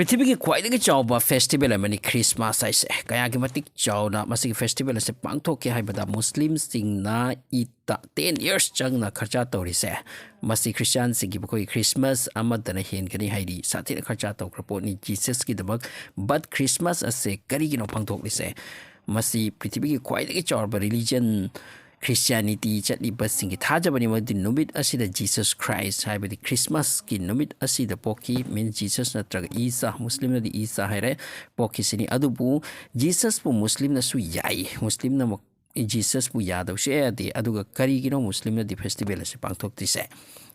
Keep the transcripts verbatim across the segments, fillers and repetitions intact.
ꯄ꯭ꯔꯤꯊꯤꯕꯤꯒꯤ ꯈ꯭ꯋꯥꯏꯗꯒꯤ ꯆꯥꯎꯕ ꯐꯦꯁꯇꯤꯚꯦꯜ ꯑꯃꯅꯤ ꯈ꯭ꯔꯤꯁꯃꯥꯁ ꯍꯥꯏꯁꯦ꯫ ꯀꯌꯥꯒꯤ ꯃꯇꯤꯛ ꯆꯥꯎꯅ ꯃꯁꯤꯒꯤ ꯐꯦꯁꯇꯤꯚꯦꯜ ꯑꯁꯦ ꯄꯥꯡꯊꯣꯛꯀꯦ ꯍꯥꯏꯕꯗ ꯃꯨꯁꯂꯤꯝꯁꯤꯡꯅ ꯏꯗꯇ ꯇꯦꯟ ꯌꯔꯁ ꯆꯪꯅ ꯈꯔꯆꯥ ꯇꯧꯔꯤꯁꯦ꯫ ꯃꯁꯤ ꯈ꯭ꯔꯤꯁꯇꯤꯌꯥꯟꯁꯤꯡꯒꯤ ꯃꯈꯣꯏꯒꯤ ꯈ꯭ꯔꯤꯁꯃꯥꯁ ꯑꯃꯗꯅ ꯍꯦꯟꯒꯅꯤ ꯍꯥꯏꯗꯤ ꯁꯥꯊꯤꯅ ꯈꯔꯆꯥ ꯇꯧꯈ꯭ꯔ ꯄꯣꯠꯅꯤ ꯖꯤꯁꯁꯀꯤꯗꯃꯛ꯫ ꯕꯠ ꯈ꯭ꯔꯤꯁꯃꯥꯁ ꯑꯁꯦ ꯀꯔꯤꯒꯤꯅꯣ ꯄꯥꯡꯊꯣꯛꯂꯤꯁꯦ? ꯃꯁꯤ ꯄ꯭ꯔꯤꯊꯤꯕꯤꯒꯤ ꯈ꯭ꯋꯥꯏꯗꯒꯤ ꯆꯥꯎꯔꯕ ꯔꯤꯂꯤꯖꯟ ꯈ꯭ꯔꯤꯁꯇꯤꯌꯥꯅꯤꯇꯤ ꯆꯠꯂꯤꯕꯁꯤꯡꯒꯤ ꯊꯥꯖꯕꯅꯤ ꯃꯗꯨꯗꯤ ꯅꯨꯃꯤꯠ ꯑꯁꯤꯗ ꯖꯤꯁꯁ ꯈ꯭ꯔꯥꯏꯁ ꯍꯥꯏꯕꯗꯤ ꯈ꯭ꯔꯤꯁꯃꯥꯁꯀꯤ ꯅꯨꯃꯤꯠ ꯑꯁꯤꯗ ꯄꯣꯛꯈꯤ, ꯃꯤꯟꯁ ꯖꯤꯁꯁ ꯅꯠꯇ꯭ꯔꯒ ꯏꯁꯥ, ꯃꯨꯁꯂꯤꯝꯅꯗꯤ ꯏꯁꯥ ꯍꯥꯏꯔꯦ, ꯄꯣꯛꯈꯤꯁꯤꯅꯤ꯫ ꯑꯗꯨꯕꯨ ꯖꯤꯁꯁꯄꯨ ꯃꯨꯁꯂꯤꯝꯅꯁꯨ ꯌꯥꯏ, ꯃꯨꯁꯂꯤꯝꯅ ꯃ-, ꯖꯤꯁꯁꯄꯨ ꯌꯥꯗꯕꯁꯨ ꯌꯥꯗꯦ꯫ ꯑꯗꯨꯒ ꯀꯔꯤꯒꯤꯅꯣ ꯃꯨꯁꯂꯤꯝꯅꯗꯤ ꯐꯦꯁꯇꯤꯚꯦꯜ ꯑꯁꯤ ꯄꯥꯡꯊꯣꯛꯇ꯭ꯔꯤꯁꯦ?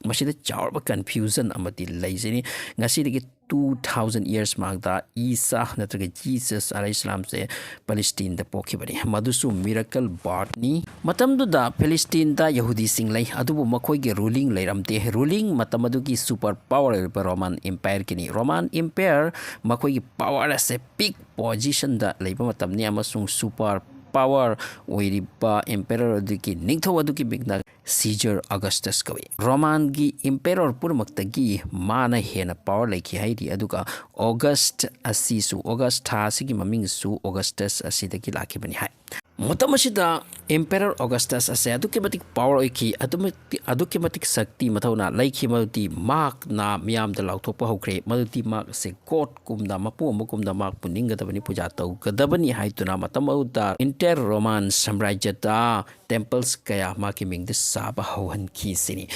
ꯃꯁꯤꯗ ꯆꯥꯎꯔꯕ ꯀꯟꯐ꯭ꯌꯨꯖꯟ ꯑꯃꯗꯤ ꯂꯩꯖꯩ꯫ ꯉꯁꯤꯗꯒꯤ ꯇꯨ ꯊꯥꯎꯖꯟ ꯌꯔꯁ ꯃꯃꯥꯡꯗ ꯏꯁꯥ ꯅꯠꯇ꯭ꯔꯒ ꯖꯤꯁꯁ ꯑꯂꯩꯍꯤꯁꯂꯥꯝꯁꯦ ꯄꯦꯂꯦꯁꯇꯤꯟꯗ ꯄꯣꯛꯈꯤꯕꯅꯤ꯫ ꯃꯗꯨꯁꯨ ꯃꯤꯔꯦꯀꯜ ꯕꯥꯔꯊꯅꯤ꯫ ꯃꯇꯝꯗꯨꯗ ꯄꯦꯂꯦꯁꯇꯤꯟꯗ ꯌꯍꯨꯗꯤꯁꯤꯡ ꯂꯩ, ꯑꯗꯨꯕꯨ ꯃꯈꯣꯏꯒꯤ ꯔꯨꯂꯤꯡ ꯂꯩꯔꯝꯗꯦ꯫ ꯔꯨꯂꯤꯡ ꯃꯇꯝ ꯑꯗꯨꯒꯤ ꯁꯨꯄꯔ ꯄꯥꯋꯔ ꯑꯣꯏꯔꯤꯕ ꯔꯣꯃꯥꯟ ꯑꯦꯝꯄꯥꯌꯔꯒꯤꯅꯤ꯫ ꯔꯣꯃꯥꯟ ꯑꯦꯝꯄꯥꯌꯔ ꯃꯈꯣꯏꯒꯤ ꯄꯥꯋꯔ ꯑꯁꯦ ꯄꯤꯛ ꯄꯣꯖꯤꯁꯟꯗ ꯂꯩꯕ ꯃꯇꯝꯅꯤ ꯑꯃꯁꯨꯡ ꯁꯨꯄꯔ ꯄꯥꯋꯔ ꯑꯣꯏꯔꯤꯕ ꯑꯦꯝꯄꯦꯔꯔ ꯑꯗꯨꯒꯤ ꯅꯤꯡꯊꯧ ꯑꯗꯨꯒꯤ ꯃꯤꯡꯅ ꯁꯤꯖꯔ ꯑꯣꯒꯁꯇꯁ ꯀꯧꯏ꯫ ꯔꯣꯃꯥꯟꯒꯤ ꯏꯝꯄꯦꯔꯔ ꯄꯨꯝꯅꯃꯛꯇꯒꯤ ꯃꯥꯅ ꯍꯦꯟꯅ ꯄꯥꯋꯔ ꯂꯩꯈꯤ ꯍꯥꯏꯔꯤ, ꯑꯗꯨꯒ ꯑꯣꯒꯁꯠ ꯑꯁꯤꯁꯨ, ꯑꯣꯒꯁꯠ ꯊꯥ ꯑꯁꯤꯒꯤ ꯃꯃꯤꯡꯁꯨ ꯑꯣꯒꯁꯇꯁ ꯑꯁꯤꯗꯒꯤ ꯂꯥꯛꯈꯤꯕꯅꯤ ꯍꯥꯏ꯫ ꯃꯇꯝ ꯑꯁꯤꯗ ꯏꯝꯄꯦꯔꯔ ꯑꯣꯒꯁꯇꯁ ꯑꯁꯦ ꯑꯗꯨꯛꯀꯤ ꯃꯇꯤꯛ ꯄꯥꯋꯔ ꯑꯣꯏꯈꯤ, ꯑꯗꯨꯛꯀꯤ ꯃꯇꯤꯛ, ꯑꯗꯨꯛꯀꯤ ꯃꯇꯤꯛ ꯁꯛꯇꯤ ꯃꯊꯧꯅꯥ ꯂꯩꯈꯤ, ꯃꯗꯨꯗꯤ ꯃꯍꯥꯛꯅ ꯃꯤꯌꯥꯝꯗ ꯂꯥꯎꯊꯣꯛꯄ ꯍꯧꯈ꯭ꯔꯦ, ꯃꯗꯨꯗꯤ ꯃꯍꯥꯛ ꯑꯁꯦ ꯒꯣꯗ ꯀꯨꯝꯅ, ꯃꯄꯨ ꯑꯃꯒꯨꯝꯅ ꯃꯍꯥꯛꯄꯨ ꯅꯤꯡꯒꯗꯕꯅꯤ, ꯄꯨꯖꯥ ꯇꯧꯒꯗꯕꯅꯤ ꯍꯥꯏꯗꯨꯅ ꯃꯇꯝ ꯑꯗꯨꯗ ꯏꯟꯇꯔ ꯔꯣꯃꯥꯟ ꯁꯥꯝꯔꯥꯖ꯭ꯌꯗ ꯇꯦꯝꯄꯜꯁ ꯀꯌꯥ ꯃꯍꯥꯛꯀꯤ ꯃꯤꯡꯗ ꯁꯥꯕ ꯍꯧꯍꯟꯈꯤ ꯁꯤꯅꯤ꯫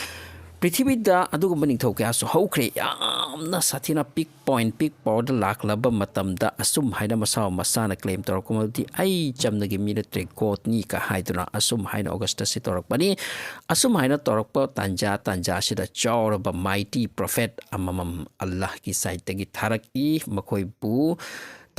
ꯄ꯭ꯔꯤꯊꯤꯕꯤꯗ ꯑꯗꯨꯒꯨꯝꯕ ꯅꯤꯡꯊꯧ ꯀꯌꯥꯁꯨ ꯍꯧꯈ꯭ꯔꯦ꯫ ꯌꯥꯝꯅ ꯁꯥꯊꯤꯅ ꯄꯤꯛ ꯄꯣꯏꯟ, ꯄꯤꯛ ꯄꯥꯋꯔꯗ ꯂꯥꯛꯂꯕ ꯃꯇꯝꯗ ꯑꯁꯨꯝ ꯍꯥꯏꯅ ꯃꯁꯥ ꯃꯁꯥꯅ ꯀ꯭ꯂꯦꯝ ꯇꯧꯔꯛꯄ, ꯃꯗꯨꯗꯤ "ꯑꯩ ꯆꯝꯅꯒꯤ ꯃꯤ ꯅꯠꯇ꯭ꯔꯦ, ꯒꯣꯗꯅꯤ" ꯀ ꯍꯥꯏꯗꯨꯅ ꯑꯁꯨꯝ ꯍꯥꯏꯅ ꯑꯣꯒꯁꯇꯁꯁꯤ ꯇꯧꯔꯛꯄꯅꯤ꯫ ꯑꯁꯨꯝ ꯍꯥꯏꯅ ꯇꯧꯔꯛꯄ ꯇꯥꯟꯖꯥ ꯇꯥꯟꯖꯥꯁꯤꯗ ꯆꯥꯎꯔꯕ ꯃꯥꯏꯇꯤ ꯄ꯭ꯔꯣꯐꯦꯠ ꯑꯃꯃꯝ ꯑꯜꯂꯥꯍꯒꯤ ꯁꯥꯏꯠꯇꯒꯤ ꯊꯥꯔꯛꯏ꯫ ꯃꯈꯣꯏꯕꯨ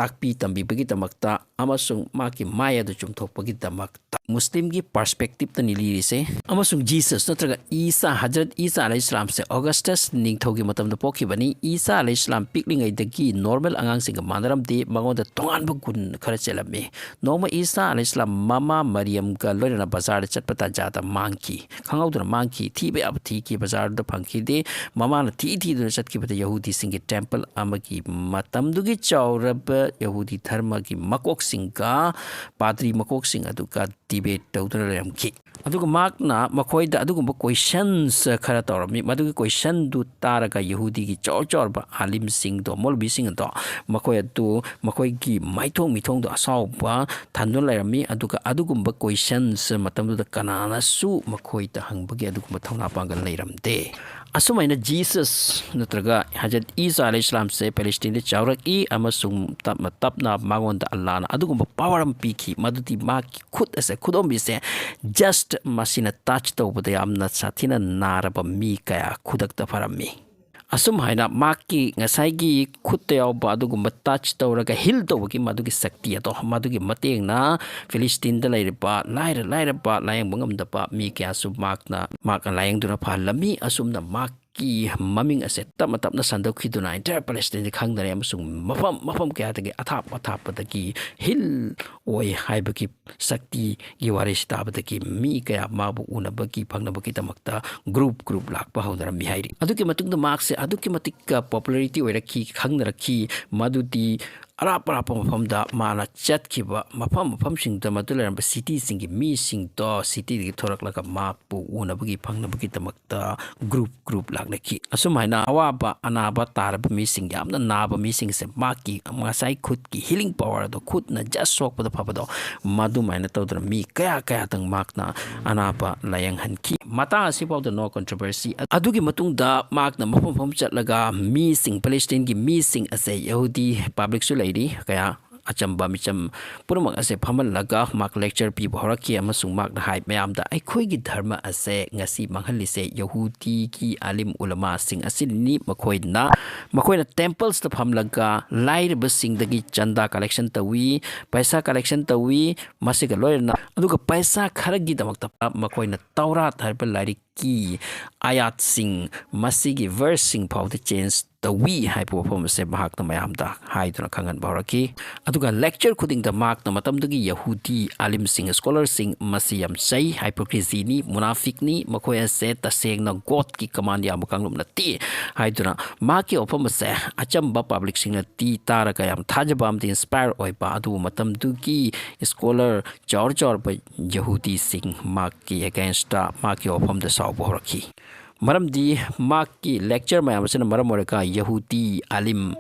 ꯇꯥꯛꯄꯤ ꯇꯝꯕꯤꯕꯒꯤꯗꯃꯛꯇ ꯑꯃꯁꯨꯡ ꯃꯍꯥꯛꯀꯤ ꯃꯥꯏ ꯑꯗꯨ ꯆꯨꯝꯊꯣꯛꯄꯒꯤꯗꯃꯛꯇ꯫ ꯃꯨꯁꯂꯤꯝꯒꯤ ꯄꯔꯁꯄꯦꯛꯇꯤꯞꯇꯅꯤ ꯂꯤꯔꯤꯁꯦ꯫ ꯑꯃꯁꯨꯡ ꯖꯤꯁꯁ ꯅꯠꯇ꯭ꯔꯒ ꯏꯁꯥ, ꯍꯖꯔꯠ ꯏꯁꯥ ꯑꯂꯩꯍꯤꯁꯂꯥꯝꯁꯦ ꯑꯣꯒꯁꯇꯁ ꯅꯤꯡꯊꯧꯒꯤ ꯃꯇꯝꯗ ꯄꯣꯛꯈꯤꯕꯅꯤ꯫ ꯏꯁꯥ ꯑꯂꯩꯍꯤꯁꯂꯥꯝ ꯄꯤꯛꯂꯤꯉꯩꯗꯒꯤ ꯅꯣꯔꯃꯦꯜ ꯑꯉꯥꯡꯁꯤꯡꯒ ꯃꯥꯟꯅꯔꯝꯗꯦ, ꯃꯉꯣꯟꯗ ꯇꯣꯉꯥꯟꯕ ꯒꯨꯟ ꯈꯔ ꯆꯦꯜꯂꯝꯃꯤ꯫ ꯅꯣꯡꯃ ꯏꯁꯥ ꯑꯂꯩꯍꯤꯁꯂꯥꯝ ꯃꯃꯥ ꯃꯔꯤꯌꯝꯒ ꯂꯣꯏꯅꯅ ꯕꯖꯥꯔꯗ ꯆꯠꯄ ꯇꯥꯟꯖꯥꯗ ꯃꯥꯡꯈꯤ꯫ ꯈꯪꯍꯧꯗꯅ ꯃꯥꯡꯈꯤ꯫ ꯊꯤꯕ ꯌꯥꯕ ꯊꯤꯈꯤ, ꯕꯖꯥꯔꯗꯨꯗ ꯐꯪꯈꯤꯗꯦ꯫ ꯃꯃꯥꯅ ꯊꯤ ꯊꯤꯗꯨꯅ ꯆꯠꯈꯤꯕꯗ ꯌꯍꯨꯗꯤꯁꯤꯡꯒꯤ ꯇꯦꯝꯄꯜ ꯑꯃꯒꯤ ꯃꯇꯝꯗꯨꯒꯤ ꯆꯥꯎꯔꯕ ꯌꯍꯨꯗꯤ ꯙꯔꯃꯒꯤ ꯃꯀꯣꯛꯁꯤꯡꯒ ꯄꯥꯗ꯭ꯔꯤ ꯃꯀꯣꯛꯁꯤꯡ ꯑꯗꯨꯒ ꯗꯤꯕꯦꯠ ꯇꯧꯗꯨꯅ ꯂꯩꯔꯝꯈꯤ꯫ ꯑꯗꯨꯒ ꯃꯍꯥꯛꯅ ꯃꯈꯣꯏꯗ ꯑꯗꯨꯒꯨꯝꯕ ꯀꯣꯏꯁꯟꯁ ꯈꯔ ꯇꯧꯔꯝꯃꯤ꯫ ꯃꯗꯨꯒꯤ ꯀꯣꯏꯁꯟꯗꯨ ꯇꯥꯔꯒ ꯌꯍꯨꯗꯤꯒꯤ ꯆꯥꯎ ꯆꯥꯎꯔꯕ ꯑꯥꯂꯤꯝꯁꯤꯡꯗꯣ, ꯃꯧꯂꯕꯤꯁꯤꯡ ꯑꯗꯣ, ꯃꯈꯣꯏ ꯑꯗꯨ ꯃꯈꯣꯏꯒꯤ ꯃꯥꯏꯊꯣꯡ ꯃꯤꯊꯣꯡꯗꯣ ꯑꯁꯥꯎꯕ ꯊꯟꯗꯨꯅ ꯂꯩꯔꯝꯃꯤ꯫ ꯑꯗꯨꯒ ꯑꯗꯨꯒꯨꯝꯕ ꯀꯣꯏꯁꯟꯁ ꯃꯇꯝꯗꯨꯗ ꯀꯅꯥꯅꯁꯨ ꯃꯈꯣꯏꯗ ꯍꯪꯕꯒꯤ ꯑꯗꯨꯒꯨꯝꯕ ꯊꯧꯅꯥ ꯄꯥꯡꯒꯜ ꯂꯩꯔꯝꯗꯦ꯫ ꯑꯁꯨꯃꯥꯏꯅ ꯖꯤꯁꯁ ꯅꯠꯇ꯭ꯔꯒ ꯍꯖꯔꯠ ꯏꯁꯥ ꯑꯂꯩꯍꯤꯁꯂꯥꯝꯁꯦ ꯄꯦꯂꯦꯁꯇꯤꯟꯗ ꯆꯥꯎꯔꯛꯏ ꯑꯃꯁꯨꯡ ꯇꯞꯅ ꯇꯞꯅ ꯃꯉꯣꯟꯗ ꯑꯜꯂꯥꯅ ꯑꯗꯨꯒꯨꯝꯕ ꯄꯋꯥꯔ ꯑꯃ ꯄꯤꯈꯤ, ꯃꯗꯨꯗꯤ ꯃꯍꯥꯛꯀꯤ ꯈꯨꯠ ꯑꯁꯦ, ꯈꯨꯗꯣꯝꯕꯤꯁꯦ, ꯖꯁ ꯃꯁꯤꯅ ꯇꯆ ꯇꯧꯕꯗ ꯌꯥꯝꯅ ꯁꯥꯊꯤꯅ ꯅꯥꯔꯕ ꯃꯤ ꯀꯌꯥ ꯈꯨꯗꯛꯇ ꯐꯔꯝꯃꯤ꯫ ꯑꯁꯨꯝ ꯍꯥꯏꯅ ꯃꯍꯥꯛꯀꯤ ꯉꯁꯥꯏꯒꯤ ꯈꯨꯠꯇ ꯌꯥꯎꯕ ꯑꯗꯨꯒꯨꯝꯕ ꯇꯆ ꯇꯧꯔꯒ ꯍꯤꯜ ꯇꯧꯕꯒꯤ ꯃꯗꯨꯒꯤ ꯁꯛꯇꯤ ꯑꯗꯣ, ꯃꯗꯨꯒꯤ ꯃꯇꯦꯡꯅ ꯐꯤꯂꯤꯁꯇꯤꯟꯗ ꯂꯩꯔꯤꯕ ꯂꯥꯏꯔ ꯂꯥꯏꯔꯕ, ꯂꯥꯌꯦꯡꯕ ꯉꯝꯗꯕ ꯃꯤ ꯀꯌꯥꯁꯨ ꯃꯍꯥꯛꯅ, ꯃꯍꯥꯛꯅ ꯂꯥꯌꯦꯡꯗꯨꯅ ꯐꯍꯜꯂꯝꯃꯤ꯫ ꯑꯁꯨꯝꯅ ꯃꯍꯥꯛꯀꯤ ꯃꯃꯤꯡ ꯑꯁꯦ ꯇꯞꯅ ꯇꯞꯅ ꯁꯟꯗꯣꯛꯈꯤꯗꯨꯅ entire ꯄꯦꯂꯦꯁꯇꯤꯟꯁꯦ ꯈꯪꯅꯔꯦ, ꯑꯃꯁꯨꯡ ꯃꯐꯝ ꯃꯐꯝ ꯀꯌꯥꯗꯒꯤ, ꯑꯊꯥꯞ ꯑꯊꯥꯞꯄꯗꯒꯤ ꯍꯤꯜ ꯑꯣꯏ ꯍꯥꯏꯕꯒꯤ ꯁꯛꯇꯤꯒꯤ ꯋꯥꯔꯤꯁꯤ ꯇꯥꯕꯗꯒꯤ ꯃꯤ ꯀꯌꯥ ꯃꯥꯕꯨ ꯎꯅꯕꯒꯤ, ꯐꯪꯅꯕꯒꯤꯗꯃꯛꯇ ꯒ꯭ꯔꯨꯞ ꯒ꯭ꯔꯨꯞ ꯂꯥꯛꯄ ꯍꯧꯅꯔꯝꯃꯤ ꯍꯥꯏꯔꯤ꯫ ꯑꯗꯨꯒꯤ ꯃꯇꯨꯡꯗ ꯃꯍꯥꯛꯁꯦ ꯑꯗꯨꯛꯀꯤ ꯃꯇꯤꯛ ꯄꯣꯄꯨꯂꯔꯤꯇꯤ ꯑꯣꯏꯔꯛꯈꯤ, ꯈꯪꯅꯔꯛꯈꯤ꯫ ꯃꯗꯨꯗꯤ ꯑꯔꯥꯞ ꯑꯔꯥꯞꯄ ꯃꯐꯝꯗ ꯃꯥꯅ ꯆꯠꯈꯤꯕ ꯃꯐꯝ ꯃꯐꯝꯁꯤꯡꯗ ꯃꯗꯨ ꯂꯩꯔꯝꯕ ꯁꯤꯇꯤꯁꯤꯡꯒꯤ ꯃꯤꯁꯤꯡꯗꯣ ꯁꯤꯇꯤꯗꯒꯤ ꯊꯣꯔꯛꯂꯒ ꯃꯍꯥꯛꯄꯨ ꯎꯅꯕꯒꯤ, ꯐꯪꯅꯕꯒꯤꯗꯃꯛꯇ ꯒ꯭ꯔꯨꯞ ꯒ꯭ꯔꯨꯞ ꯂꯥꯛꯅꯈꯤ꯫ ꯑꯁꯨꯝ ꯍꯥꯏꯅ ꯑꯋꯥꯕ ꯑꯅꯥꯕ ꯇꯥꯔꯕ ꯃꯤꯁꯤꯡ, ꯌꯥꯝꯅ ꯅꯥꯕ ꯃꯤꯁꯤꯡꯁꯦ ꯃꯍꯥꯛꯀꯤ ꯉꯁꯥꯏ ꯈꯨꯠꯀꯤ ꯍꯤꯂꯤꯡ ꯄꯋꯥꯔ ꯑꯗꯣ, ꯈꯨꯠꯅ ꯖꯁ ꯁꯣꯛꯄꯗ ꯐꯕꯗꯣ, ꯃꯗꯨꯃꯥꯏꯅ ꯇꯧꯗꯅ ꯃꯤ ꯀꯌꯥ ꯀꯌꯥꯗꯪ ꯃꯍꯥꯛꯅ ꯑꯅꯥꯕ ꯂꯥꯌꯦꯡꯍꯟꯈꯤ꯫ ꯃꯇꯥꯡ ꯑꯁꯤꯐꯥꯎꯗ no controversy꯫ ꯑꯗꯨꯒꯤ ꯃꯇꯨꯡꯗ ꯃꯍꯥꯛꯅ ꯃꯐꯝ ꯃꯐꯝ ꯆꯠꯂꯒ ꯃꯤꯁꯤꯡ, ꯄꯦꯂꯦꯁꯇꯤꯟꯒꯤ ꯃꯤꯁꯤꯡ ꯑꯁꯦ, ꯌꯍꯨꯗꯤ ꯄꯕ꯭ꯂꯤꯛꯁꯨ ꯂꯩꯔꯤ ꯀꯌꯥ, ꯑꯆꯝꯕ ꯃꯤꯆꯝ ꯄꯨꯝꯅꯃꯛ ꯑꯁꯦ ꯐꯝꯍꯜꯂꯒ ꯃꯍꯥꯛ lecture ꯄꯤꯕ ꯍꯧꯔꯛꯈꯤ, ꯑꯃꯁꯨꯡ ꯃꯍꯥꯛꯅ ꯍꯥꯏ, "ꯃꯌꯥꯝꯗ, ꯑꯩꯈꯣꯏꯒꯤ ꯙꯔꯃ ꯑꯁꯦ ꯉꯁꯤ ꯃꯥꯡꯍꯜꯂꯤꯁꯦ ꯌꯍꯨꯗꯤꯒꯤ ꯑꯥꯂꯤꯝ ꯎꯂꯃꯥꯁꯤꯡ ꯑꯁꯤꯅꯤ꯫ ꯃꯈꯣꯏꯅ, ꯃꯈꯣꯏꯅ templesꯇ ꯐꯝꯂꯒ ꯂꯥꯏꯔꯕꯁꯤꯡꯗꯒꯤ ꯆꯟꯗꯥ collection ꯇꯧꯏ, ꯄꯩꯁꯥ collection ꯇꯧꯏ, ꯃꯁꯤꯒ ꯂꯣꯏꯅꯅ, ꯑꯗꯨꯒ ꯄꯩꯁꯥ ꯈꯔꯒꯤꯗꯃꯛꯇ ꯃꯈꯣꯏꯅ ꯇꯧꯔꯥꯠ ꯍꯥꯏꯔꯤꯕ ꯂꯥꯏꯔꯤꯛꯀꯤ ꯑꯥꯌꯥꯠꯁꯤꯡ, ꯃꯁꯤꯒꯤ verseꯁꯤꯡ ꯐꯥꯎꯗ change ꯇꯧꯏ" ꯍꯥꯏꯕ ꯋꯥꯐꯝ ꯑꯁꯦ ꯃꯍꯥꯛꯅ ꯃꯌꯥꯝꯗ ꯍꯥꯏꯗꯨꯅ ꯈꯪꯍꯟꯕ ꯍꯧꯔꯛꯈꯤ꯫ ꯑꯗꯨꯒ lecture ꯈꯨꯗꯤꯡꯗ ꯃꯍꯥꯛꯅ ꯃꯇꯝꯗꯨꯒꯤ ꯌꯍꯨꯗꯤ ꯑꯥꯂꯤꯝꯁꯤꯡ, scholarꯁꯤꯡ, "ꯃꯁꯤ ꯌꯥꯝ ꯆꯩ, hypocrisyꯅꯤ, ꯃꯨꯅꯥꯐꯤꯛꯅꯤ, ꯃꯈꯣꯏ ꯑꯁꯦ ꯇꯁꯦꯡꯅ Godꯀꯤ command ꯌꯥꯝꯕ ꯀꯥꯡꯂꯨꯞ ꯅꯠꯇꯦ" ꯍꯥꯏꯗꯨꯅ ꯃꯍꯥꯛꯀꯤ ꯋꯥꯐꯝ ꯑꯁꯦ ꯑꯆꯝꯕ publicꯁꯤꯡꯅꯗꯤ ꯇꯥꯔꯒ ꯌꯥꯝ ꯊꯥꯖꯕ ꯑꯃꯗꯤ inspire ꯑꯣꯏꯕ, ꯑꯗꯨꯕꯨ ꯃꯇꯝꯗꯨꯒꯤ scholar ꯆꯥꯎꯔ ꯆꯥꯎꯔꯕ ꯌꯍꯨꯗꯤꯁꯤꯡ ꯃꯍꯥꯛꯀꯤ againstꯇ ꯃꯍꯥꯛꯀꯤ ꯋꯥꯐꯝꯗ ꯁꯥꯎꯕ ꯍꯧꯔꯛꯈꯤ꯫ ꯃꯔꯝꯗꯤ ꯃꯍꯥꯛꯀꯤ lecture ꯃꯌꯥꯝ ꯑꯁꯤꯅ ꯃꯔꯝ ꯑꯣꯏꯔꯒ ꯌꯍꯨꯗꯤ ꯑꯥꯂꯤꯝ,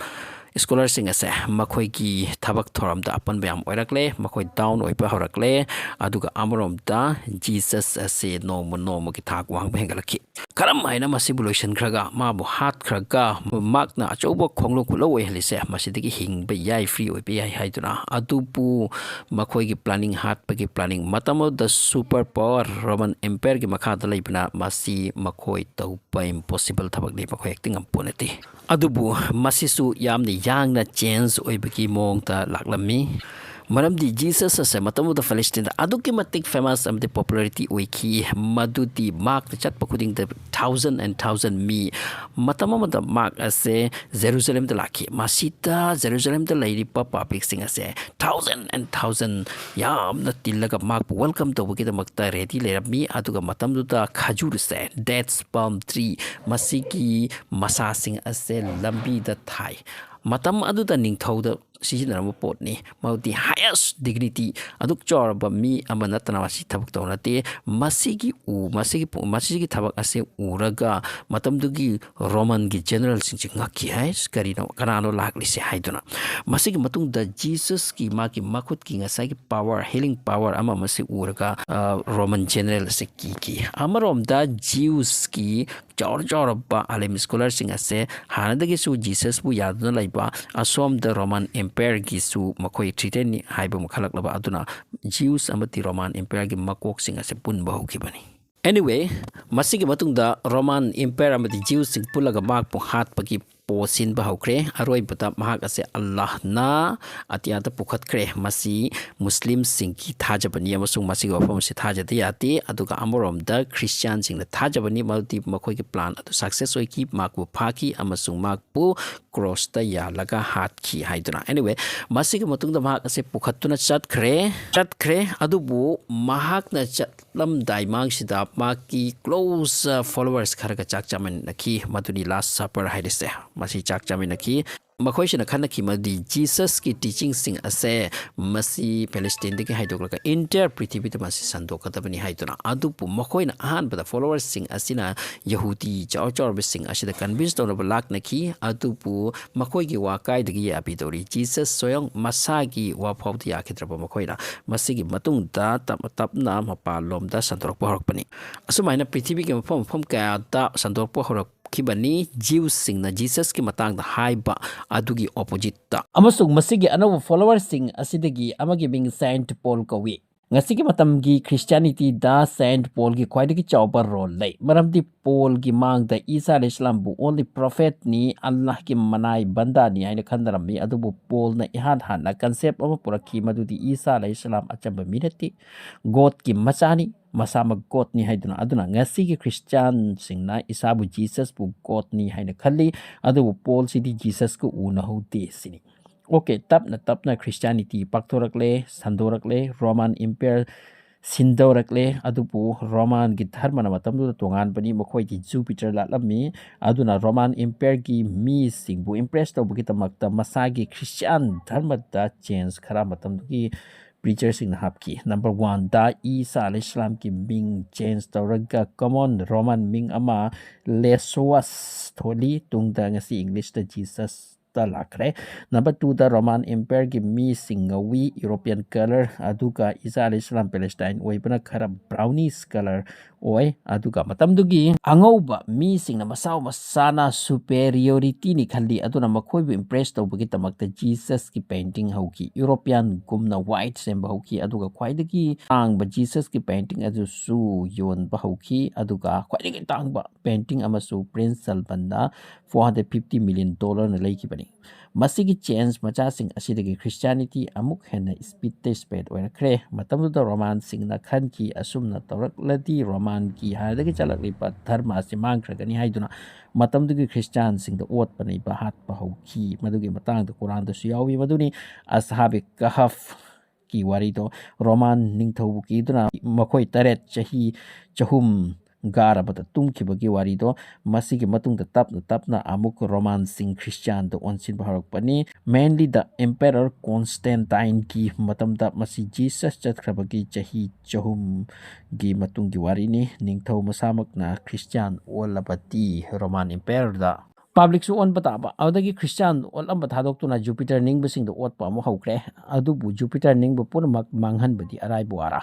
scholarꯁꯤꯡ ꯑꯁꯦ ꯃꯈꯣꯏꯒꯤ ꯊꯕꯛ ꯊꯧꯔꯝꯗ ꯑꯄꯟꯕ ꯌꯥꯝ ꯑꯣꯏꯔꯛꯂꯦ, ꯃꯈꯣꯏ down ꯑꯣꯏꯕ ꯍꯧꯔꯛꯂꯦ, ꯑꯗꯨꯒ ꯑꯃꯔꯣꯝꯗ Jesus ꯑꯁꯤ ꯅꯣꯡꯃ ꯅꯣꯡꯃꯒꯤ ꯊꯥꯛ ꯋꯥꯡꯕ ꯍꯦꯟꯒꯠꯂꯛꯈꯤ꯫ ꯀꯔꯝ ꯍꯥꯏꯅ ꯃꯁꯤꯕꯨ ꯂꯣꯏꯁꯤꯟꯈ꯭ꯔꯒ ꯃꯥꯕꯨ ꯍꯥꯠꯈ꯭ꯔꯒ ꯃꯍꯥꯛꯅ ꯑꯆꯧꯕ ꯈꯣꯡꯂꯣ ꯈꯨꯠꯂꯧ ꯑꯣꯏꯍꯜꯂꯤꯁꯦ, ꯃꯁꯤꯗꯒꯤ ꯍꯤꯡꯕ ꯌꯥꯏ, free ꯑꯣꯏꯕ ꯌꯥꯏ ꯍꯥꯏꯗꯨꯅ? ꯑꯗꯨꯕꯨ ꯃꯈꯣꯏꯒꯤ planning, ꯍꯥꯠꯄꯒꯤ planning, ꯃꯇꯝ ꯑꯗꯨꯗ super power Roman Empireꯒꯤ ꯃꯈꯥꯗ ꯂꯩꯕꯅ ꯃꯁꯤ ꯃꯈꯣꯏ ꯇꯧꯕ impossible ꯊꯕꯛꯅꯤ, ꯃꯈꯣꯏ acting ꯉꯝꯄꯣꯠ ꯅꯠꯇꯦ꯫ ꯑꯗꯨꯕꯨ ꯃꯁꯤꯁꯨ ꯌꯥꯝꯅ ꯌꯥꯡꯅ change ꯑꯣꯏꯕꯒꯤ ꯃꯑꯣꯡꯗ ꯂꯥꯛꯂꯝꯃꯤ꯫ ꯃꯔꯝꯗꯤ Jesus ꯑꯁꯦ ꯃꯇꯝ ꯑꯗꯨꯗ ꯐꯤꯂꯤꯁꯇꯤꯟꯗ ꯑꯗꯨꯛꯀꯤ ꯃꯇꯤꯛ famous ꯑꯃꯗꯤ popularity ꯑꯣꯏꯈꯤ, ꯃꯗꯨꯗꯤ ꯃꯍꯥꯛꯅ ꯆꯠꯄ ꯈꯨꯗꯤꯡꯗ thousand and thousand ꯃꯤ, ꯃꯇꯝ ꯑꯃꯗ ꯃꯍꯥꯛ ꯑꯁꯦ ꯖꯦꯔꯨꯖꯂꯦꯝꯗ ꯂꯥꯛꯈꯤ꯫ ꯃꯁꯤꯗ ꯖꯦꯔꯨꯖꯂꯦꯝꯗ ꯂꯩꯔꯤꯕ publicꯁꯤꯡ ꯑꯁꯦ thousand and thousand ꯌꯥꯝꯅ ꯇꯤꯜꯂꯒ ꯃꯍꯥꯛꯄꯨ welcome ꯇꯧꯕꯒꯤꯗꯃꯛꯇ ready ꯂꯩꯔꯝꯃꯤ꯫ ꯑꯗꯨꯒ ꯃꯇꯝꯗꯨꯗ ꯈꯖꯨꯔꯁꯦ, dates, palm tree, ꯃꯁꯤꯒꯤ ꯃꯁꯥꯁꯤꯡ ꯑꯁꯦ ꯂꯝꯕꯤꯗ ꯊꯥꯏ꯫ ꯃꯇꯝ ꯑꯗꯨꯗ ꯅꯤꯡꯊꯧꯗ ꯁꯤꯖꯤꯟꯅꯔꯝꯕ ꯄꯣꯠꯅꯤ꯫ ꯃꯗꯨꯗꯤ highest highest dignity, ꯑꯗꯨꯛ ꯆꯥꯎꯔꯕ ꯃꯤ ꯑꯃ ꯅꯠꯇꯅ ꯃꯁꯤ ꯊꯕꯛ ꯇꯧꯕ ꯅꯠꯇꯦ꯫ ꯃꯁꯤꯒꯤ ꯎ ꯃꯁꯤꯒꯤ ꯄꯨ- ꯃꯁꯤꯒꯤ ꯊꯕꯛ ꯑꯁꯤ ꯎꯔꯒ ꯃꯇꯝꯗꯨꯒꯤ ꯔꯣꯃꯟꯒꯤ ꯖꯦꯅꯔꯦꯜꯁꯤꯡꯁꯤ ꯉꯛꯈꯤ ꯍꯥꯏ꯫ "ꯀꯔꯤꯅꯣ, ꯀꯅꯥꯅꯣ ꯂꯥꯛꯂꯤꯁꯦ?" ꯍꯥꯏꯗꯨꯅ꯫ ꯃꯁꯤꯒꯤ ꯃꯇꯨꯡꯗ ꯖꯤꯁꯁꯀꯤ ꯃꯥꯒꯤ ꯃꯈꯨꯠꯀꯤ ꯉꯁꯥꯏꯒꯤ ꯄꯥꯋꯔ, ꯍꯤꯂꯤꯡ ꯄꯥꯋꯔ ꯑꯃ ꯑꯃꯁꯤ ꯎꯔꯒ, ꯑ, ꯔꯣꯃꯟ ꯖꯦꯅꯔꯦꯜ ꯑꯁꯤ ꯀꯤꯈꯤ꯫ ꯑꯃꯔꯣꯝꯗ ꯖꯤꯎꯁꯀꯤ ꯆꯥꯎꯔ ꯆꯥꯎꯔꯕ ꯑꯥꯂꯤꯝ ꯁ꯭ꯀꯣꯂꯔꯁꯤꯡ ꯑꯁꯦ ꯍꯥꯟꯅꯗꯒꯤꯁꯨ ꯖꯤꯁꯁꯄꯨ ꯌꯥꯗꯨꯅ ꯂꯩꯕ, ꯑꯁꯣꯝꯗ ꯔꯣꯃꯟ ꯑꯦꯝꯄꯥꯌꯔꯒꯤꯁꯨ ꯃꯈꯣꯏ ꯊ꯭ꯔꯤꯇꯦꯟꯅꯤ ꯍꯥꯏꯕ ꯑꯃ ꯈꯜꯂꯛꯂꯕ ꯑꯗꯨꯅ ꯖꯤꯎꯁ ꯑꯃꯗꯤ ꯔꯣꯃꯟ ꯑꯦꯝꯄꯥꯌꯔꯒꯤ ꯃꯀꯣꯛꯁꯤꯡ ꯑꯁꯦ ꯄꯨꯟꯕ ꯍꯧꯈꯤꯕꯅꯤ꯫ Anyway, ꯃꯁꯤꯒꯤ ꯃꯇꯨꯡꯗ ꯔꯣꯃꯟ ꯑꯦꯝꯄꯥꯌꯔ ꯑꯃꯗꯤ ꯖꯤꯎꯁꯁꯤꯡ ꯄꯨꯜꯂꯒ ꯃꯍꯥꯛꯄꯨ ꯍꯥꯠꯄꯒꯤ ꯄꯣ ꯁꯤꯟꯕ ꯍꯧꯈ꯭ꯔꯦ꯫ ꯑꯔꯣꯏꯕꯗ ꯃꯍꯥꯛ ꯑꯁꯦ ꯑꯜꯂꯥꯍꯅ ꯑꯇꯤꯌꯥꯗ ꯄꯨꯈꯠꯈ꯭ꯔꯦ꯫ ꯃꯁꯤ ꯃꯨꯁꯂꯤꯝꯁꯤꯡꯒꯤ ꯊꯥꯖꯕꯅꯤ ꯑꯃꯁꯨꯡ ꯃꯁꯤꯒꯤ ꯋꯥꯐꯝ ꯑꯁꯤ ꯊꯥꯖꯗ ꯌꯥꯗꯦ꯫ ꯑꯗꯨꯒ ꯑꯃꯔꯣꯝꯗ ꯈ꯭ꯔꯤꯁꯇꯤꯌꯥꯟꯁꯤꯡꯅ ꯊꯥꯖꯕꯅꯤ, ꯃꯗꯨꯗꯤ ꯃꯈꯣꯏꯒꯤ ꯄ꯭ꯂꯥꯟ ꯑꯗꯨ ꯁꯛꯁꯦꯁ ꯑꯣꯏꯈꯤ, ꯃꯍꯥꯛꯄꯨ ꯐꯥꯈꯤ ꯑꯃꯁꯨꯡ ꯃꯍꯥꯛꯄꯨ ꯀ꯭ꯔꯣꯁꯇ ꯌꯥꯜꯂꯒ ꯍꯥꯠꯈꯤ ꯍꯥꯏꯗꯨꯅ꯫ Anyway, ꯃꯁꯤꯒꯤ ꯃꯇꯨꯡꯗ ꯃꯍꯥꯛ ꯑꯁꯦ ꯄꯨꯈꯠꯇꯨꯅ ꯆꯠꯈ꯭ꯔꯦ꯫ ꯆꯠꯈ꯭ꯔꯦ꯫ ꯑꯗꯨꯕꯨ ꯃꯍꯥꯛꯅ ꯆꯠꯂꯝꯗꯥꯏ ꯃꯥꯡꯁꯤꯗ ꯃꯍꯥꯛꯀꯤ ꯀ꯭ꯂꯣꯁ ꯐꯣꯂꯣꯋꯔꯁ ꯈꯔꯒ ꯆꯥꯛ ꯆꯥꯃꯤꯟꯅꯈꯤ꯫ ꯃꯗꯨꯅꯤ ꯂꯥꯁ ꯁꯄꯔ ꯍꯥꯏꯔꯤꯁꯦ꯫ ꯃꯁꯤ ꯆꯥꯛ ꯆꯥꯃꯤꯟꯅꯈꯤ꯫ ꯃꯈꯣꯏꯁꯤꯅ ꯈꯟꯅꯈꯤ ꯃꯗꯨꯗꯤ ꯖꯤꯁꯁꯀꯤ ꯇꯤꯆꯤꯡꯁꯤꯡ ꯑꯁꯦ ꯃꯁꯤ ꯄꯦꯂꯦꯁꯇꯤꯟꯗꯒꯤ ꯍꯥꯏꯗꯣꯛꯂꯒ ꯏꯟꯇꯤꯌꯔ ꯄ꯭ꯔꯤꯊꯤꯕꯤꯗ ꯃꯁꯤ ꯁꯟꯗꯣꯛꯀꯗꯕꯅꯤ ꯍꯥꯏꯗꯨꯅ꯫ ꯑꯗꯨꯕꯨ ꯃꯈꯣꯏꯅ ꯑꯍꯥꯟꯕꯗ ꯐꯣꯂꯣꯋꯔꯁꯤꯡ ꯑꯁꯤꯅ ꯌꯍꯨꯗꯤ ꯆꯥꯎ ꯆꯥꯎꯔꯕꯁꯤꯡ ꯑꯁꯤꯗ ꯀꯟꯚꯤꯟꯁ ꯇꯧꯅꯕ ꯂꯥꯛꯅꯈꯤ꯫ ꯑꯗꯨꯕꯨ ꯃꯈꯣꯏꯒꯤ ꯋꯥ ꯀꯥꯏꯗꯒꯤ ꯌꯥꯕꯤꯗꯧꯔꯤ? ꯖꯤꯁꯁ ꯁ꯭ꯋꯌꯪ ꯃꯁꯥꯒꯤ ꯋꯥ ꯐꯥꯎꯗ ꯌꯥꯈꯤꯗ꯭ꯔꯕ ꯃꯈꯣꯏꯅ ꯃꯁꯤꯒꯤ ꯃꯇꯨꯡꯗ ꯇꯞꯅ ꯇꯞꯅ ꯃꯄꯥꯟꯂꯣꯝꯗ ꯁꯟꯗꯣꯔꯛꯄ ꯍꯧꯔꯛꯄꯅꯤ꯫ ꯑꯁꯨꯃꯥꯏꯅ ꯄ꯭ꯔꯤꯊꯤꯕꯤꯒꯤ ꯃꯐꯝ ꯃꯐꯝ ꯀꯌꯥꯗ ꯁꯟꯗꯣꯔꯛꯄ ꯍꯧꯔꯛꯈꯤꯕꯅꯤ꯫ ꯖꯤꯎꯁꯁꯤꯡꯅ ꯖꯤꯁꯁꯀꯤ ꯃꯇꯥꯡꯗ ꯍꯥꯏꯕ ꯑꯗꯨꯒꯤ ꯑꯣꯄꯣꯖꯤꯠꯇ꯫ ꯑꯃꯁꯨꯡ ꯃꯁꯤꯒꯤ ꯑꯅꯧꯕ ꯐꯣꯂꯣꯋꯔꯁꯤꯡ ꯑꯁꯤꯗꯒꯤ ꯑꯃꯒꯤ ꯃꯤꯡ ꯁꯦꯟꯠ ꯄꯣꯜ ꯀꯧꯏ꯫ ꯉꯁꯤꯒꯤ ꯃꯇꯝꯒꯤ ꯈ꯭ꯔꯤꯁꯇꯤꯌꯥꯅꯤꯇꯤꯗ ꯁꯦꯟꯠ ꯄꯣꯜꯒꯤ ꯈ꯭ꯋꯥꯏꯗꯒꯤ ꯆꯥꯎꯕ ꯔꯣꯜ ꯂꯩ, ꯃꯔꯝꯗꯤ ꯄꯣꯜꯒꯤ ꯃꯥꯡꯗ ꯏꯁꯥ ꯑꯂꯩꯍꯤꯁꯂꯥꯝꯕꯨ only ꯄ꯭ꯔꯣꯐꯦꯠꯅꯤ, ꯑꯜꯂꯥꯍꯒꯤ ꯃꯅꯥꯏ ꯕꯟꯗꯥꯅꯤ ꯍꯥꯏꯅ ꯈꯟꯅꯔꯝꯃꯤ꯫ ꯑꯗꯨꯕꯨ ꯄꯣꯜꯅ ꯏꯍꯥꯟ ꯍꯥꯟꯅ ꯀꯟꯁꯦꯞ ꯑꯃ ꯄꯨꯔꯛꯈꯤ, ꯃꯗꯨꯗꯤ ꯏꯁꯥ ꯑꯂꯩꯍꯤꯁꯂꯥꯝ ꯑꯆꯝꯕ ꯃꯤ ꯅꯠꯇꯦ, ꯒꯣꯗꯀꯤ ꯃꯆꯥꯅꯤ, ꯃꯁꯥꯃꯛ ꯒꯣꯗꯅꯤ ꯍꯥꯏꯗꯨꯅ꯫ ꯑꯗꯨꯅ ꯉꯁꯤꯒꯤ ꯈ꯭ꯔꯤꯁꯇꯤꯌꯥꯟꯁꯤꯡꯅ ꯏꯁꯥꯕꯨ ꯖꯤꯁꯁꯄꯨ ꯒꯣꯗꯅꯤ ꯍꯥꯏꯅ ꯈꯜꯂꯤ, ꯑꯗꯨꯕꯨ ꯄꯣꯜꯁꯤꯗꯤ ꯖꯤꯁꯁꯀ ꯎꯅꯍꯧꯗꯦ ꯁꯤꯅꯤ꯫ ꯑꯣꯀꯦ, ꯇꯞꯅ ꯇꯞꯅ ꯈ꯭ꯔꯤꯁꯇꯤꯌꯥꯅꯤꯇꯤ ꯄꯥꯛꯊꯣꯔꯛꯂꯦ, ꯁꯟꯗꯣꯔꯛꯂꯦ꯫ ꯔꯣꯃꯥꯟ ꯏꯝꯄꯤꯌꯔ ꯁꯤꯟꯗꯧꯔꯛꯂꯦ꯫ ꯑꯗꯨꯕꯨ ꯔꯣꯃꯥꯟꯒꯤ ꯙꯔꯃꯅ ꯃꯇꯝꯗꯨꯗ ꯇꯣꯉꯥꯟꯕꯅꯤ, ꯃꯈꯣꯏꯗꯤ ꯖꯨꯄꯤꯇꯔ ꯂꯥꯠꯂꯝꯃꯤ꯫ ꯑꯗꯨꯅ ꯔꯣꯃꯥꯟ ꯏꯝꯄꯤꯌꯔꯒꯤ ꯃꯤꯁꯤꯡꯕꯨ ꯏꯝꯄ꯭ꯔꯦꯁ ꯇꯧꯕꯒꯤꯗꯃꯛꯇ ꯃꯁꯥꯒꯤ ꯈ꯭ꯔꯤꯁꯇꯤꯌꯥꯟ ꯙꯔꯃꯗ ꯆꯦꯟꯖ ꯈꯔ ꯃꯇꯝꯗꯨꯒꯤ ꯄ꯭ꯔꯤꯆꯔꯁꯤꯡꯅ ꯍꯥꯞꯈꯤ꯫ ꯅꯝꯕꯔ ꯋꯥꯟꯗ, ꯏꯁꯥ ꯑꯂꯩꯍꯤꯁꯂꯥꯝꯒꯤ ꯃꯤꯡ ꯆꯦꯟꯖ ꯇꯧꯔꯒ ꯀꯃꯟ ꯔꯣꯃꯥꯟ ꯃꯤꯡ ꯑꯃ, ꯂꯦꯁꯣꯋꯥꯁ, ꯊꯣꯜꯂꯤ꯫ ꯇꯨꯡꯗ ꯉꯁꯤ ꯏꯪꯂꯤꯁꯇ ꯖꯤꯁꯁꯇ ꯂꯥꯛꯈ꯭ꯔꯦ꯫ ꯅꯝꯕꯔ ꯇꯨꯗ, ꯔꯣꯃꯥꯟ ꯏꯝꯄꯤꯌꯔꯒꯤ ꯃꯤꯁꯤꯡ ꯉꯧꯏ, ꯌꯨꯔꯣꯄꯤꯌꯟ ꯀꯂꯔ, ꯑꯗꯨꯒ ꯏꯁꯥ ꯑꯂꯩꯍꯤꯁꯂꯥꯝ ꯄꯦꯂꯦꯁꯇꯥꯏꯟ ꯑꯣꯏꯕꯅ ꯈꯔ ꯕ꯭ꯔꯥꯎꯅꯤꯁ ꯀꯂꯔ ꯑꯣꯏ꯫ ꯑꯗꯨꯒ ꯃꯇꯝꯗꯨꯒꯤ ꯑꯉꯧꯕ ꯃꯤꯁꯤꯡꯅ ꯃꯁꯥ ꯃꯁꯥꯅ ꯁꯨꯄꯦꯔꯤꯌꯣꯔꯤꯇꯤꯅꯤ ꯈꯜꯂꯤ꯫ ꯑꯗꯨꯅ ꯃꯈꯣꯏꯕꯨ ꯏꯝꯄ꯭ꯔꯦꯁ ꯇꯧꯕꯒꯤꯗꯃꯛꯇ ꯖꯤꯁꯁꯀꯤ ꯄꯦꯟꯇꯤꯡ ꯍꯧꯈꯤ꯫ ꯌꯨꯔꯣꯄꯤꯌꯟꯒꯨꯝꯅ ꯋꯥꯏꯠ ꯁꯦꯝꯕ ꯍꯧꯈꯤ꯫ ꯑꯗꯨꯒ ꯈ꯭ꯋꯥꯏꯗꯒꯤ ꯇꯥꯡꯕ ꯖꯤꯁꯁꯀꯤ ꯄꯦꯟꯇꯤꯡ ꯑꯗꯨꯁꯨ ꯌꯣꯟꯕ ꯍꯧꯈꯤ꯫ ꯑꯗꯨꯒ ꯈ꯭ꯋꯥꯏꯗꯒꯤ ꯇꯥꯡꯕ ꯄꯦꯟꯇꯤꯡ ꯑꯃꯁꯨ ꯄ꯭ꯔꯤꯟꯁ ꯁꯜꯃꯟꯅ four hundred fifty million dollarꯅ ꯂꯩꯈꯤꯕꯅꯤ꯫ ꯃꯁꯤꯒꯤ ꯆꯦꯟꯖ ꯃꯆꯥꯁꯤꯡ ꯑꯁꯤꯗꯒꯤ ꯈ꯭ꯔꯤꯁꯇꯤꯌꯥꯅꯤꯇꯤ ꯑꯃꯨꯛ ꯍꯦꯟꯅ ꯁ꯭ꯄꯤꯠꯇ ꯁ꯭ꯄ꯭ꯔꯦꯗ ꯑꯣꯏꯔꯛꯈ꯭ꯔꯦ꯫ ꯃꯇꯝꯗꯨꯗ ꯔꯣꯃꯥꯟꯁꯤꯡꯅ ꯈꯟꯈꯤ, ꯑꯁꯨꯝꯅ ꯇꯧꯔꯛꯂꯗꯤ ꯔꯣꯃꯥꯟꯒꯤ ꯍꯥꯟꯅꯗꯒꯤ ꯆꯠꯂꯛꯂꯤꯕ ꯙꯔꯃ ꯑꯁꯤ ꯃꯥꯡꯈ꯭ꯔꯒꯅꯤ ꯍꯥꯏꯗꯨꯅ ꯃꯇꯝꯗꯨꯒꯤ ꯈ꯭ꯔꯤꯁꯇꯤꯌꯥꯟꯁꯤꯡꯗ ꯑꯣꯠꯄ ꯅꯩꯕ ꯍꯥꯠꯄ ꯍꯧꯈꯤ꯫ ꯃꯗꯨꯒꯤ ꯃꯇꯥꯡꯗ ꯀꯨꯔꯥꯟꯗꯁꯨ ꯌꯥꯎꯏ꯫ ꯃꯗꯨꯅꯤ ꯑꯁꯍꯥꯕꯦ ꯀꯍꯐꯀꯤ ꯋꯥꯔꯤꯗꯣ꯫ ꯔꯣꯃꯥꯟ ꯅꯤꯡꯊꯧꯕꯨ ꯀꯤꯗꯨꯅ ꯃꯈꯣꯏ ꯇꯔꯦꯠ ꯆꯍꯤ ꯆꯍꯨꯝ ꯒꯥꯔ ꯑꯃꯗ ꯇꯨꯝꯈꯤꯕꯒꯤ ꯋꯥꯔꯤꯗꯣ꯫ ꯃꯁꯤꯒꯤ ꯃꯇꯨꯡꯗ ꯇꯞꯅ ꯇꯞꯅ ꯑꯃꯨꯛ ꯔꯣꯃꯥꯟꯁꯤꯡ ꯈ꯭ꯔꯤꯁꯇꯤꯌꯥꯟꯗ ꯑꯣꯟꯁꯤꯟꯕ ꯍꯧꯔꯛꯄꯅꯤ꯫ ꯃꯦꯟꯂꯤꯗ ꯑꯦꯝꯄꯦꯔꯔ ꯀꯣꯟꯁꯇꯦꯟꯇꯥꯏꯟꯒꯤ ꯃꯇꯝꯗ ꯃꯁꯤ ꯖꯤꯁꯁ ꯆꯠꯈ꯭ꯔꯕꯒꯤ ꯆꯍꯤ ꯆꯍꯨꯝꯒꯤ ꯃꯇꯨꯡꯒꯤ ꯋꯥꯔꯤꯅꯤ꯫ ꯅꯤꯡꯊꯧ ꯃꯁꯥꯃꯛꯅ ꯈ꯭ꯔꯤꯁꯇꯤꯌꯥꯟ ꯑꯣꯜꯂꯕꯗꯤ ꯔꯣꯃꯥꯟ ꯏꯝꯄꯦꯔꯔꯗ ꯄꯥꯕ꯭ꯂꯤꯛꯁꯨ ꯑꯣꯟꯕ ꯇꯥꯕ꯫ ꯑꯗꯨꯗꯒꯤ ꯈ꯭ꯔꯤꯁꯇꯤꯌꯥꯟ ꯑꯣꯜꯂꯝꯕ ꯊꯥꯗꯣꯛꯇꯨꯅ ꯖꯨꯄꯤꯇꯔ ꯅꯤꯡꯕꯁꯤꯡꯗ ꯑꯣꯠꯄ ꯑꯃꯨꯛ ꯍꯧꯈ꯭ꯔꯦ꯫ ꯑꯗꯨꯕꯨ ꯖꯨꯄꯤꯇꯔ ꯅꯤꯡꯕ ꯄꯨꯝꯅꯃꯛ ꯃꯥꯡꯍꯟꯕꯗꯤ ꯑꯔꯥꯏꯕ ꯋꯥꯔ꯫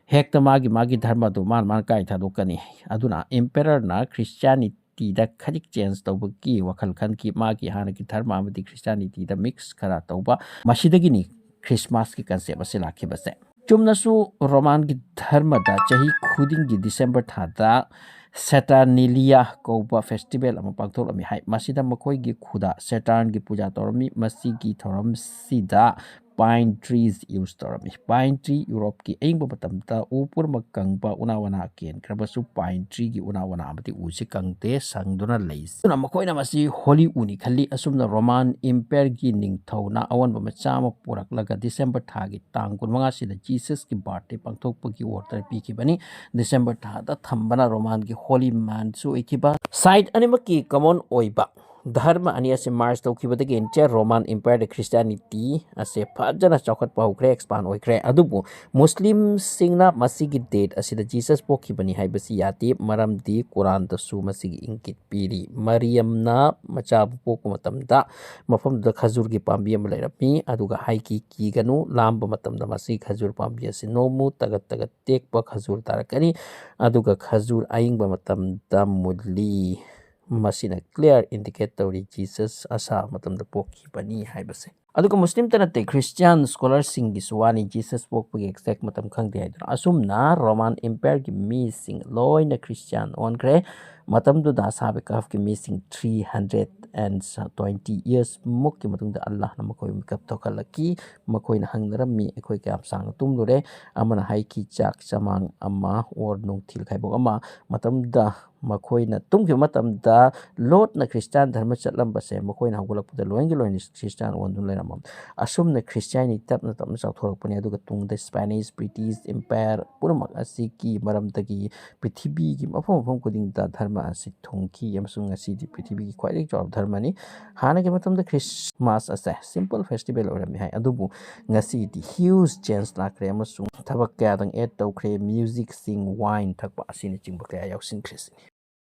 ꯍꯦꯛꯇ ꯃꯥꯒꯤ ꯃꯥꯒꯤ ꯙꯔꯃꯗꯨ ꯃꯥꯅ ꯃꯥꯅ ꯀꯥꯏ ꯊꯥꯗꯣꯛꯀꯅꯤ? ꯑꯗꯨꯅ ꯏꯝꯄꯦꯔꯔꯅ ꯈ꯭ꯔꯤꯁꯇꯤꯌꯥꯅꯤꯇꯤꯗ ꯈꯖꯤꯛ ꯆꯦꯟꯖ ꯇꯧꯕꯒꯤ ꯋꯥꯈꯜ ꯈꯟꯈꯤ꯫ ꯃꯥꯒꯤ ꯍꯥꯟꯅꯒꯤ ꯙꯔꯃ ꯑꯃꯗꯤ ꯈ꯭ꯔꯤꯁꯇꯤꯌꯥꯅꯤꯇꯤꯗ ꯃꯤꯛꯁ ꯈꯔ ꯇꯧꯕ꯫ ꯃꯁꯤꯗꯒꯤꯅꯤ ꯈ꯭ꯔꯤꯁꯃꯥꯁꯀꯤ ꯀꯟꯁꯦꯞ ꯑꯁꯤ ꯂꯥꯛꯈꯤꯕꯁꯦ꯫ ꯆꯨꯝꯅꯁꯨ ꯔꯣꯃꯥꯟꯒꯤ ꯙꯔꯃꯗ ꯆꯍꯤ ꯈꯨꯗꯤꯡꯒꯤ ꯗꯤꯁꯦꯝꯕꯔ ꯊꯥꯗ ꯁꯦꯇꯥꯔꯅꯤꯂꯤꯌꯥ ꯀꯧꯕ ꯐꯦꯁꯇꯤꯚꯦꯜ ꯑꯃ ꯄꯥꯡꯊꯣꯛꯂꯝꯃꯤ ꯍꯥꯏ꯫ ꯃꯁꯤꯗ ꯃꯈꯣꯏꯒꯤ ꯈꯨꯗ ꯁꯦꯇꯥꯔꯟꯒꯤ ꯄꯨꯖꯥ ꯇꯧꯔꯝꯃꯤ꯫ ꯃꯁꯤꯒꯤ ꯊꯧꯔꯝꯁꯤꯗ pine trees use ꯇꯧꯔꯝꯃꯤ꯫ Pine tree ꯌꯨꯔꯣꯞꯀꯤ ꯑꯏꯪꯕ ꯃꯇꯝꯗ ꯎ ꯄꯨꯝꯅꯃꯛ ꯀꯪꯕ ꯎꯅꯥ ꯋꯥꯅꯥ ꯀꯦꯟꯈ꯭ꯔꯕꯁꯨ, pine treeꯒꯤ ꯎꯅꯥ ꯋꯥꯅꯥ ꯑꯃꯗꯤ ꯎꯁꯤ ꯀꯪꯗꯦ, ꯁꯪꯗꯨꯅ ꯂꯩ꯫ ꯑꯗꯨꯅ ꯃꯈꯣꯏꯅ ꯃꯁꯤ holy ꯎꯅꯤ ꯈꯜꯂꯤ꯫ ꯑꯁꯨꯝꯅ Roman Empireꯒꯤ ꯅꯤꯡꯊꯧꯅ ꯑꯑꯣꯟꯕ ꯃꯆꯥ ꯑꯃ ꯄꯨꯔꯛꯂꯒ December ꯊꯥꯒꯤ ꯇꯥꯡ ꯀꯨꯟꯃꯉꯥꯁꯤꯗ Jesusꯀꯤ birthday ꯄꯥꯡꯊꯣꯛꯄꯒꯤ order ꯄꯤꯈꯤꯕꯅꯤ꯫ December ꯊꯥꯗ ꯊꯝꯕꯅ Romanꯒꯤ holy monthꯁꯨ ꯑꯣꯏꯈꯤꯕ꯫ Side ꯑꯅꯤꯃꯛꯀꯤ common ꯑꯣꯏꯕ ꯙꯔꯃ ꯑꯅꯤ ꯑꯁꯤ merge ꯇꯧꯈꯤꯕꯗꯒꯤ entire Roman Empireꯗ Christianity ꯑꯁꯦ ꯐꯖꯅ ꯆꯥꯎꯈꯠꯄ ꯍꯧꯈ꯭ꯔꯦ, expand ꯑꯣꯏꯈ꯭ꯔꯦ꯫ ꯑꯗꯨꯕꯨ ꯃꯨꯁꯂꯤꯝꯁꯤꯡꯅ ꯃꯁꯤꯒꯤ date ꯑꯁꯤꯗ Jesus ꯄꯣꯛꯈꯤꯕꯅꯤ ꯍꯥꯏꯕꯁꯤ ꯌꯥꯗꯦ, ꯃꯔꯝꯗꯤ ꯀꯨꯔꯥꯟꯗꯁꯨ ꯃꯁꯤꯒꯤ ꯏꯪꯒꯤꯠ ꯄꯤꯔꯤ꯫ ꯃꯔꯤꯌꯝꯅ ꯃꯆꯥꯕꯨ ꯄꯣꯛꯄ ꯃꯇꯝꯗ ꯃꯐꯝꯗꯨꯗ ꯈꯖꯨꯔꯒꯤ ꯄꯥꯝꯕꯤ ꯑꯃ ꯂꯩꯔꯝꯃꯤ, ꯑꯗꯨꯒ ꯍꯥꯏꯈꯤ, "ꯀꯤꯒꯅꯨ, ꯂꯥꯝꯕ ꯃꯇꯝꯗ ꯃꯁꯤ ꯈꯖꯨꯔ ꯄꯥꯝꯕꯤ ꯑꯁꯤ ꯅꯣꯝꯃꯨ, ꯇꯒꯠ ꯇꯒꯠ ꯇꯦꯛꯄ ꯈꯖꯨꯔ ꯇꯥꯔꯛꯀꯅꯤ, ꯑꯗꯨꯒ ꯈꯖꯨꯔ ꯑꯏꯪꯕ ꯃꯇꯝꯗ ꯃꯨꯜꯂꯤ"꯫ ꯃꯁꯤꯅ clear indicate ꯇꯧꯔꯤ Jesus ꯑꯁꯥꯕ ꯃꯇꯝꯗ ꯄꯣꯛꯈꯤꯕꯅꯤ ꯍꯥꯏꯕꯁꯦ꯫ ꯑꯗꯨꯒ ꯃꯨꯁꯂꯤꯝꯇ ꯅꯠꯇꯦ, Christian scholarꯁꯤꯡꯒꯤꯁꯨ ꯋꯥꯅꯤ, Jesus ꯄꯣꯛꯄꯒꯤ exact ꯃꯇꯝ ꯈꯪꯗꯦ ꯍꯥꯏꯗꯨꯅ꯫ ꯑꯁꯨꯝꯅ Roman Empireꯒꯤ ꯃꯤꯁꯤꯡ ꯂꯣꯏꯅ Christian ꯑꯣꯟꯈ꯭ꯔꯦ꯫ ꯃꯇꯝꯗꯨꯗ ꯑꯁꯍꯥꯕꯦ ꯀꯍꯐꯀꯤ ꯃꯤꯁꯤꯡ three hundred and twenty years ꯃꯨꯛꯀꯤ ꯃꯇꯨꯡꯗ ꯑꯜꯂꯥꯍꯅ ꯃꯈꯣꯏꯕꯨ ꯃꯤꯀꯞ ꯊꯣꯛꯍꯜꯂꯛꯈꯤ꯫ ꯃꯈꯣꯏꯅ ꯍꯪꯅꯔꯝꯃꯤ, "ꯑꯩꯈꯣꯏ ꯀꯌꯥꯝ ꯁꯥꯡꯅ ꯇꯨꯝꯂꯨꯔꯦ?" ꯑꯃꯅ ꯍꯥꯏꯈꯤ, "ꯆꯥꯛ ꯆꯃꯥꯡ ꯑꯃ or ꯅꯨꯡꯊꯤꯜ ꯈꯥꯏꯕꯣꯛ ꯑꯃ"꯫ ꯃꯇꯝꯗ ꯃꯈꯣꯏꯅ ꯇꯨꯝꯈꯤꯕ ꯃꯇꯝꯗ ꯂꯣꯠꯅ ꯈ꯭ꯔꯤꯁꯇꯥꯟ ꯙꯔꯃ ꯆꯠꯂꯝꯕꯁꯦ ꯃꯈꯣꯏꯅ ꯍꯧꯒꯠꯂꯛꯄꯗ ꯂꯣꯏꯅꯒꯤ ꯂꯣꯏꯅ ꯈ꯭ꯔꯤꯁꯇꯥꯟ ꯑꯣꯟꯗꯨꯅ ꯂꯩꯔꯝꯃꯤ꯫ ꯑꯁꯨꯝꯅ Christianity ꯇꯞꯅ ꯇꯞꯅ ꯆꯥꯎꯊꯣꯔꯛꯄꯅꯤ, ꯑꯗꯨꯒ ꯇꯨꯡꯗ Spanish, British Empire ꯄꯨꯝꯅꯃꯛ ꯑꯁꯤꯒꯤ ꯃꯔꯝꯗꯒꯤ ꯄ꯭ꯔꯤꯊꯤꯕꯤꯒꯤ ꯃꯐꯝ ꯃꯐꯝ ꯈꯨꯗꯤꯡꯗ ꯙꯔꯃ ꯑꯁꯤ ꯊꯨꯡꯈꯤ, ꯑꯃꯁꯨꯡ ꯉꯁꯤꯗꯤ ꯄ꯭ꯔꯤꯊꯤꯕꯤꯒꯤ ꯈ꯭ꯋꯥꯏꯗꯒꯤ ꯆꯥꯎꯕ ꯙꯔꯃꯅꯤ꯫ ꯍꯥꯟꯅꯒꯤ ꯃꯇꯝꯗ Christmas ꯑꯁꯦ simple festival ꯑꯣꯏꯔꯝꯃꯤ ꯍꯥꯏ, ꯑꯗꯨꯕꯨ ꯉꯁꯤꯗꯤ huge change ꯂꯥꯛꯈ꯭ꯔꯦ, ꯑꯃꯁꯨꯡ ꯊꯕꯛ ꯀꯌꯥꯗꯪ add ꯇꯧꯈ꯭ꯔꯦ꯫ Musicꯁꯤꯡ, wine ꯊꯛꯄ ꯑꯁꯤꯅꯆꯤꯡꯕ ꯀꯌꯥ ꯌꯥꯎꯁꯤꯟꯈ꯭ꯔꯦ ꯁꯤꯅꯤ꯫